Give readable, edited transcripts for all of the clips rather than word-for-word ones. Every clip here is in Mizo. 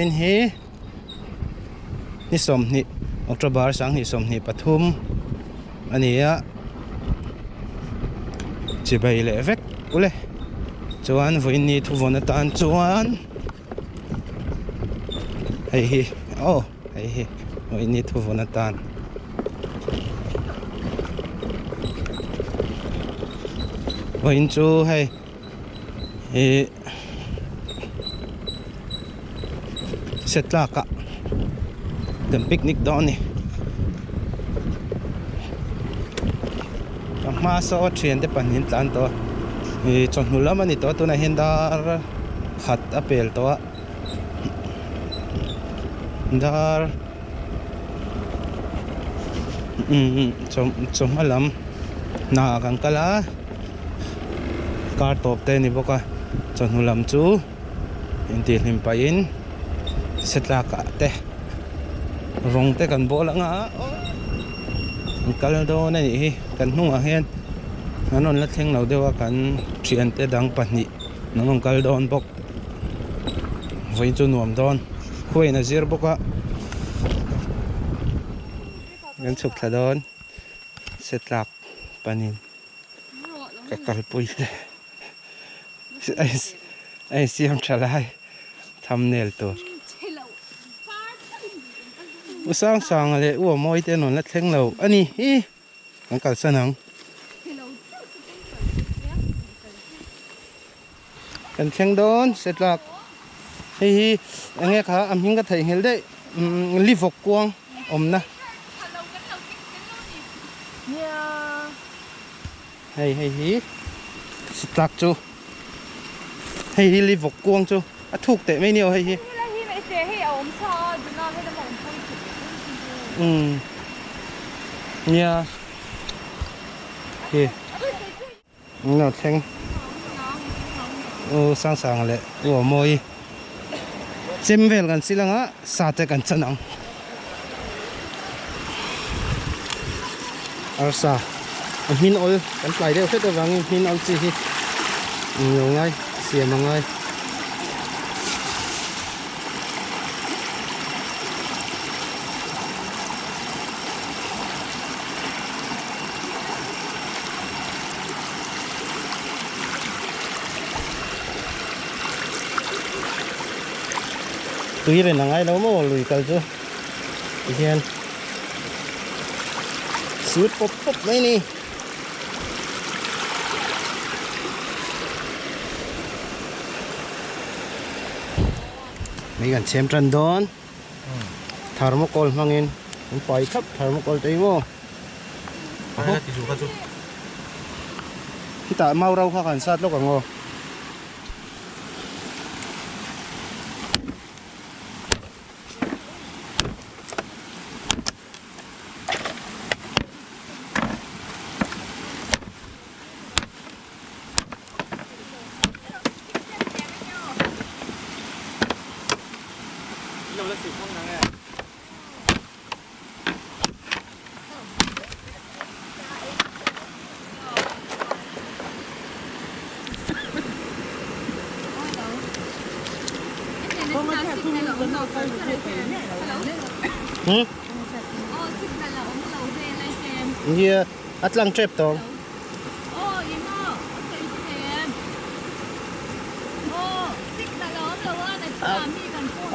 Vawiin hi ni 20 October 2023 a ni a chibai leh vek ule chuan vawiin ni thuvawn atan chuan hei hi aw hei hi vawiin ni thuvawn atan vawiin chu hei Ih setlak ah kan picnic dawn a ni ka hma saw thian te pahnih an tlan tawh a ih chawhnu lam a ni tawh a tunah hian dar khat a pel tawh a dar umm chawhma lam hna ah kan kal a. Kar tawp te a ni bawk a chawhnu lam chu intihhlim pahin setlak ah te rawng te kan bawl ang a an kal dawn a nih hi kan hnungah hian an rawn la thleng lo deuh a kan thiante dang pahnih an rawn kal dawn bawk vawiin chu nuam dawn khuain a zir bawk a kan chhuk thla dawn setlak panin. Ka kalpui te a insiam tha lai thumbnail tur. U Sangsanga leh U Amawi te an rawn la thleng lo a ni hi kan kalsan ang. Kan thleng dawn setlak hei hi eng nge kha a hming ka theihnghilh daih livawk kuang awmna. Hei hei hi sitlak chu hei hi livawk kuang chu a thuk teh mai ni aw hei hi. Umm nia hi. An lo thleng u Sangsanga leh u Awmawi chem vel kan sil anga sa te kan chan ang arsa a hmin awl kan tlai deuh hret avangin hmin awl chi hi lo ngai siam a ngai. Tui ren a ngai lo maw lui kal chu tihian sut pawp pawp mai a ni. Mei kan chhem tan dawn thermocol hmangin an pai thlap thermocol te hi maw khitah mau ro kha kan sat lawk ang aw. Hmm? Nia, a tlang tep tawh.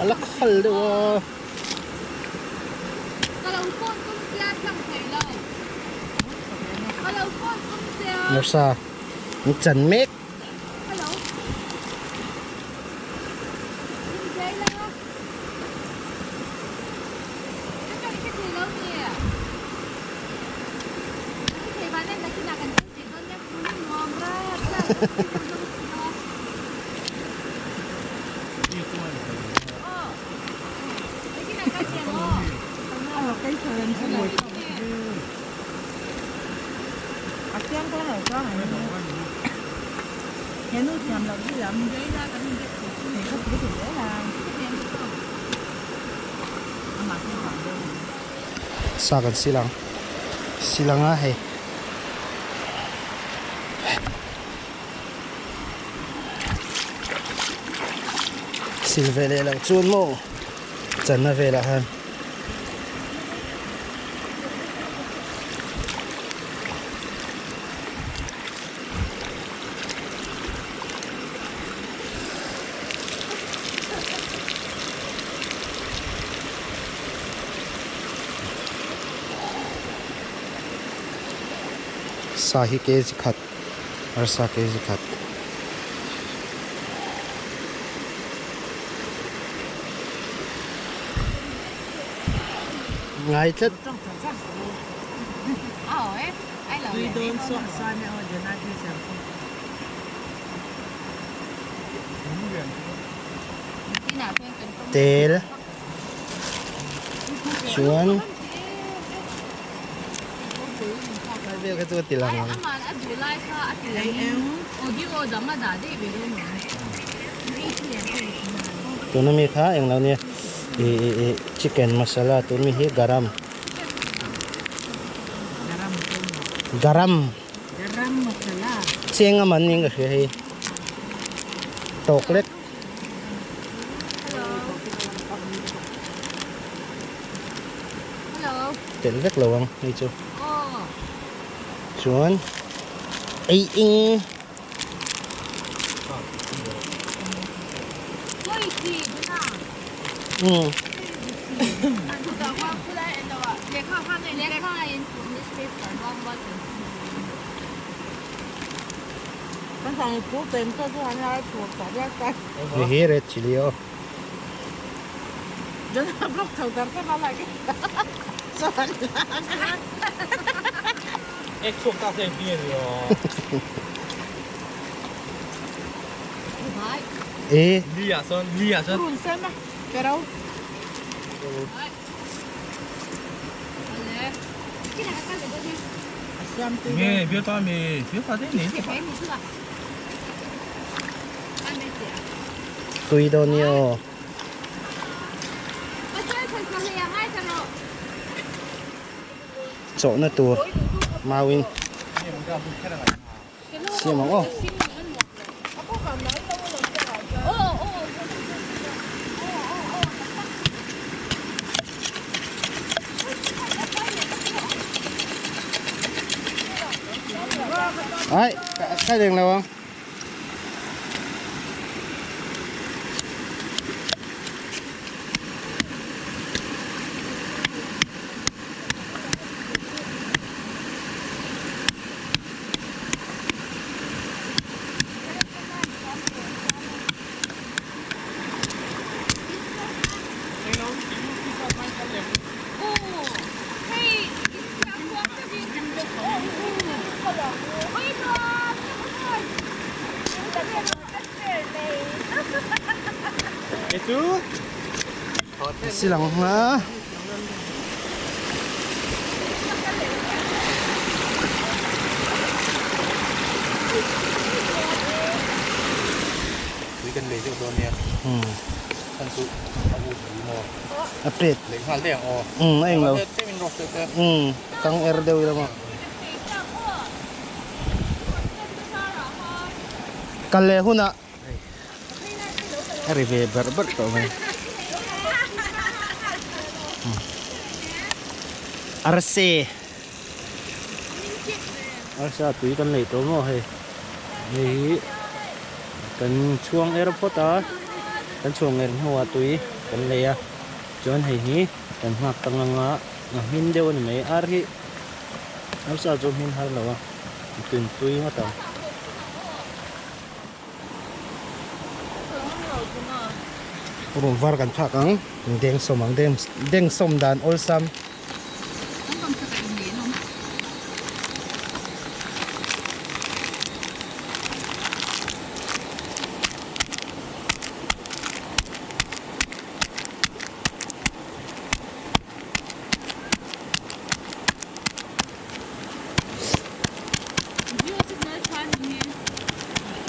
A la khal deuh a. Nurse an chan mek. Sa kan sil ang sil ang a hei sil ve leh loh chuan maw. Channa velah khan. Sa hi kg khat arsa kg khat. Ngai tlat. Tel chuan vel kha chu a ti lang ang. Tuna mi kha englo nia ih ih ih chicken masala tun mi hi garam garam cheng a man niin ka hria hei tawk lek. Telh vek lo ang hei chu chuan ei ing. Hei hi red chilli aw. E. Tui dawn ni aw. Chawhna tur mauin siam ang aw. Ai, cái đèn nào không? Silang nga. Tui kan lei deuh dawn nia. Chhan chu a ut ri maw? A pet. Lei nghal daih ang aw. Um a englo. Tlem in rawk deuh te. Um kang er deuh ila maw. Kal leh hunah a ri ve berh berh tawh mai. Arse. Arsa tui kan nei tawh maw hei. Hei hi kan chhuang er phawt a, kan chhuang er hnuah tui kan lei a, chuan hei hi kan nghak ta ngang a, a hmin deuh a ni mai. Ar hi arsa chu hmin har lo a, tun tui ngawt ang. Room var kan phak ang, dengsawm ang, dengsawm dan awlsam.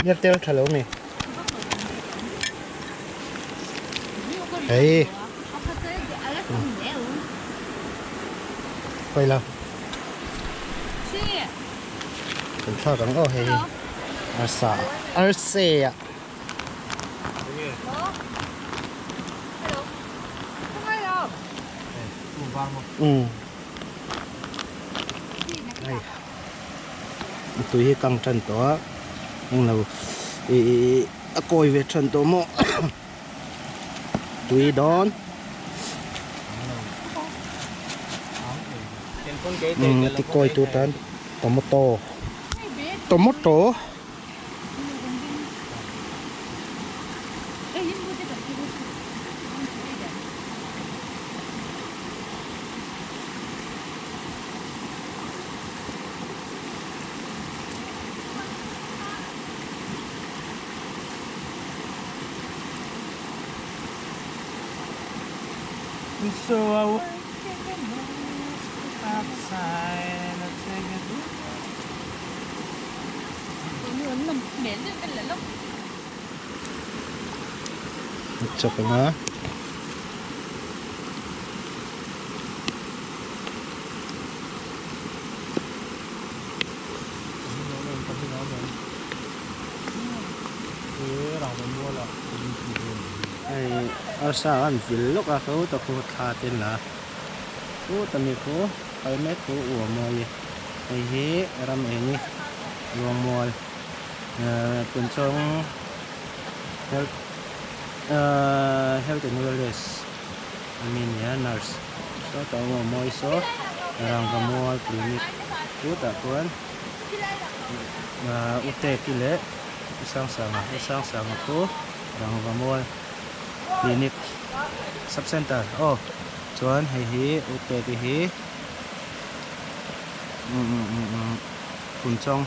Airtel tha lo mi. Hei. Quay lo. Kan thlak ang aw hei. Arsa. Arse a. Umm hei tui hi kang tan tawh a englo ih a kawi ve tan tawh maw tui dawn umm ti kawi tur tan tomato tomato. Chawk ang a. Hei arsa an vil lawk a kho ta khu thla te la khut ami khu kal mek khu u a mawi hei hi ram eng i luangmual ehh Punchawng health ehh health and wellness ami nia nurse sawtah u a mawi saw rangvamual clinic khutah khuan ahh u teki leh u sangsanga u sangsanga khu rangvamual clinic sub center aw chuan hei hi u teki hi umm Phunchawng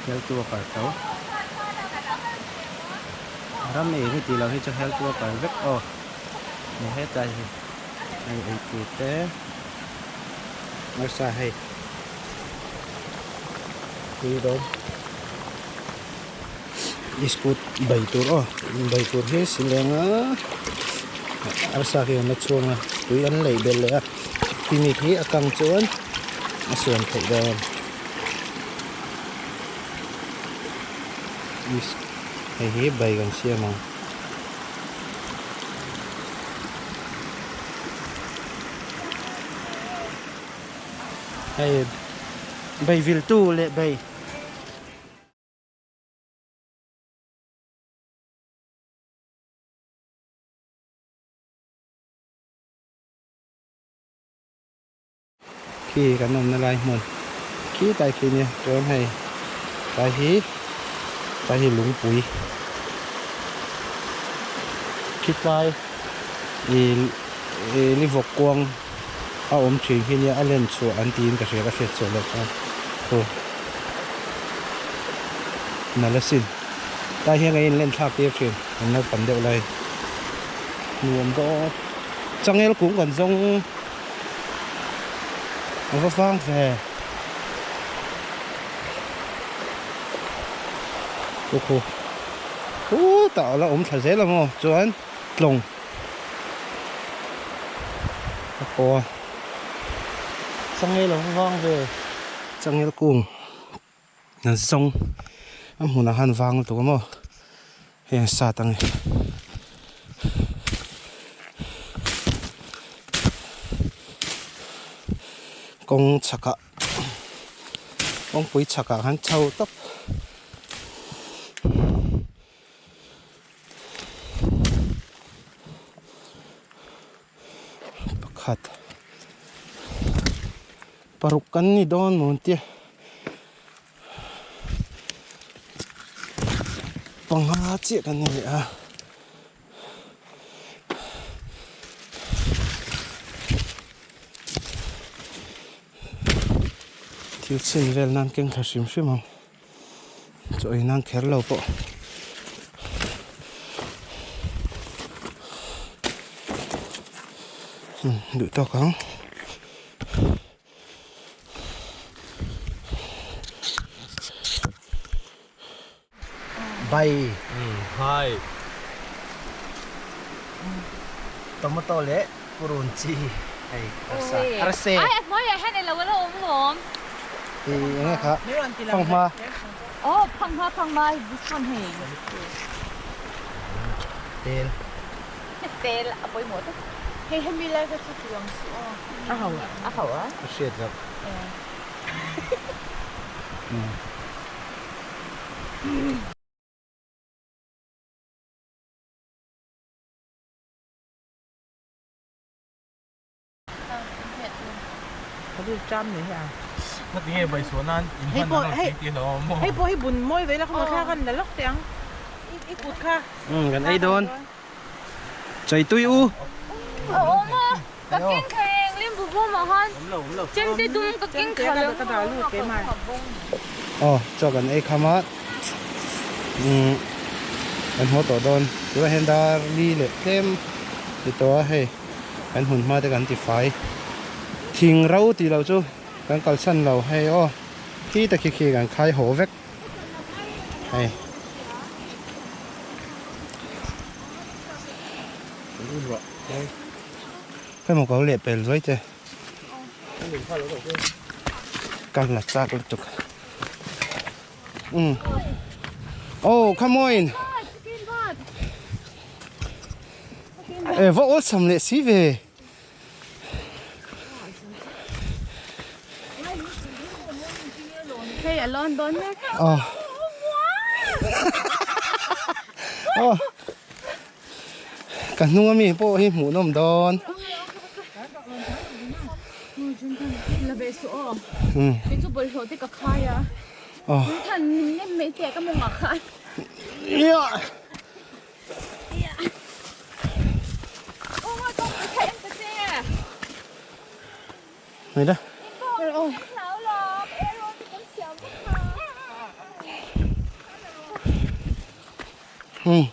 health worker tho ram ei hi tih loh hi chu health worker vek aw ni hetlai hi hei eitur te arsa hei tui dawn biscuit bai tur aw bai tur hi sileng a arsa khi an la chhuang a tui an leih belh leh a khimi khi a kang chuan a suan theih dawn hei hi bai kan siam ang. Hei bai viltu leh bai. Khi kan awmna lai hmun khi tai khi nia chuan hei tlai hi tlai hi lungpui khi tlai ih ih ni vawk kuang a awm thin khi nia a len chhuah an tiin ka hria ka hriat chhuah loh khan khu nalh asin tlai hian kan inlen thlak tir thin kan naupang deuh lai nuam dawn changel kung kan zawng. A va vang ve Kukhu khutah a la awm thla zel ang aw chuan tlawng a kaw a changel a va vang ve changel kung an zawng a hmunah khan vang lutuk a maw hei an sat ang e. Kawng chhakah kawngpui chhakah khan chho tawp. Pakhat paruk kan ni dawn maw an tia panga chiah kan ni leh a. Thil chhin vel nan keng thla hrim hrim ang. Chaw ei nan kher lo pawh. Duh tawk ang. Bai. Hai. Tomato leh purun chi hei arsa. Arse. Ai a hnuaiah hian elo alo awm lawm. I enge kha fanghma. Oh fanghma fanghma this one hei. Tel. Tel a pawimawh tak. Hei hemi lai kha chu ti ang suh aw. A ho a ho a. A hriat loh. Hei pawh hi bun mawi ve la khaw thla kan la lawk teh ang i kut kha. Umm kan ei dawn. Chaitui u. A awm a ka keng kha reng limbu bawm ah khan chemte dum ka keng kha lo Aw chaw kan ei kham a umm kan haw tawh dawn tunah hian dar li leh tlem ti tawh a hei kan hun hma te kan ti fai thing ro tih loh chu kan kalsan lo hei aw khi ta khi khi kan khai haw vek hei. Hei maw ka leh pel zuai che ka la chak lutuk umm oh come on e va awlsam leh si ve. Hei a lawn dawn mek. Oh. Oh. Ka hnung ami pawh hi hmuh nawm dawn. La ve suh aw. Kei chu bawlhhlawh te ka khai a. Oh. Than nem mai teh ka mawngah khan. Yeah. Mai da. Hmm.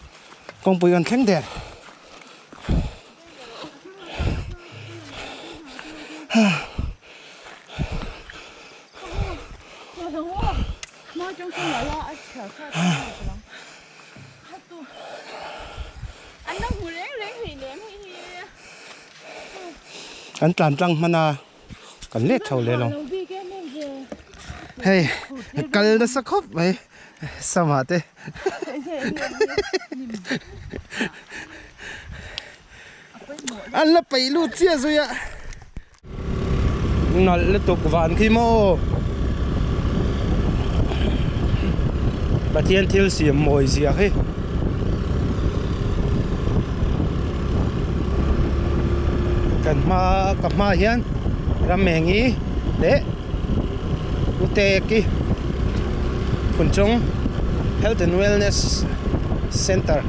Kawngpui kan thleng der. Kan tlan tlang hman a kan let tho leh lo hei kal nasa khawp mai sama te an la peih lut chiah zui a. Nalh lutuk van khi maw Pathian thil siam mawi zia hi kan hma ka hma hian Rammengi leh Uteki Phunchawng Health and Wellness Center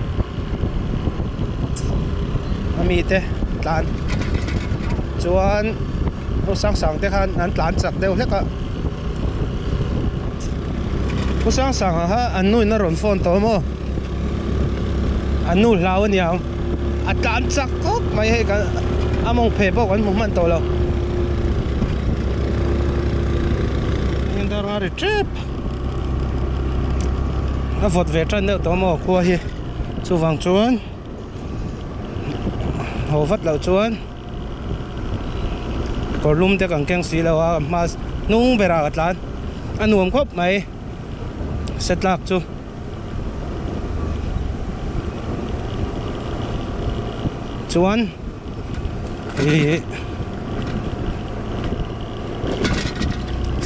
a mite tlan chuan pu sang sang te khan an tlan chak deuh hlek a pu sang sang ah kha an nu in a rawn phone tawh maw an nu hlau a niang a tlan chak khawp mai hei kan a mawng phe pawh kan hmu hman tawh lo dar a ri tep a vawt ve tan deuh tawh maw khua hi chuvang chuan haw vat loh chuan kawr lum te kan keng si lo a hma hnung berah ka tlan a nuam khawp mai se tlak chu. Chuan ih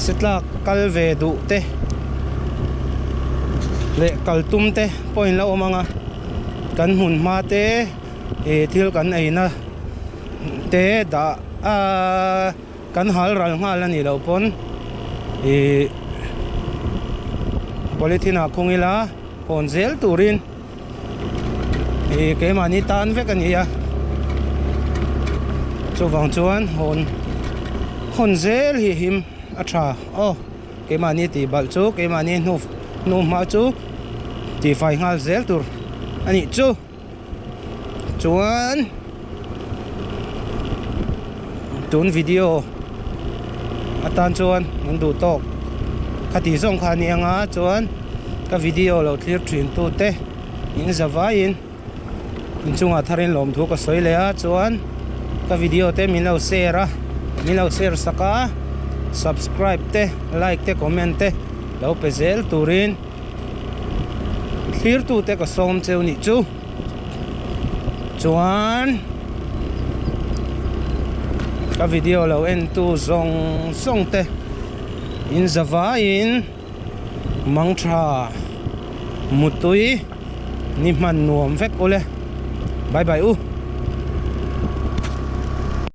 se tlak kal ve duh te leh kal tum te pawh in la awm ang a kan hmun hma te ih thil kan ei na te dah aaa kan hal ral nghal a nih loh pawn ih polythene ah khung ila hawn zel turin ih keimahni tan vek a ni a chuvang chuan hawn hawn zel hi him a tha aw keimahni tih balh chu keimahni hnu hnu hma chu tihfai nghal zel tur a nih chu. Chuan tun video atan chuan an duh tawk khati zawng kha a ni ang a chuan ka video lo thlir thin tu te in za vaiin inchungah tharin lawmthu ka sawi leh a chuan ka video te min lo share a min lo share sak a subscribe te like te comment te lo pe zel turin. Thlirtute ka sawm cheu nih chu. Chuan. Ka video lo en tu zawng zawng te in zavaiin mangtha mutui ni hman nuam vek ule. Bye bye u.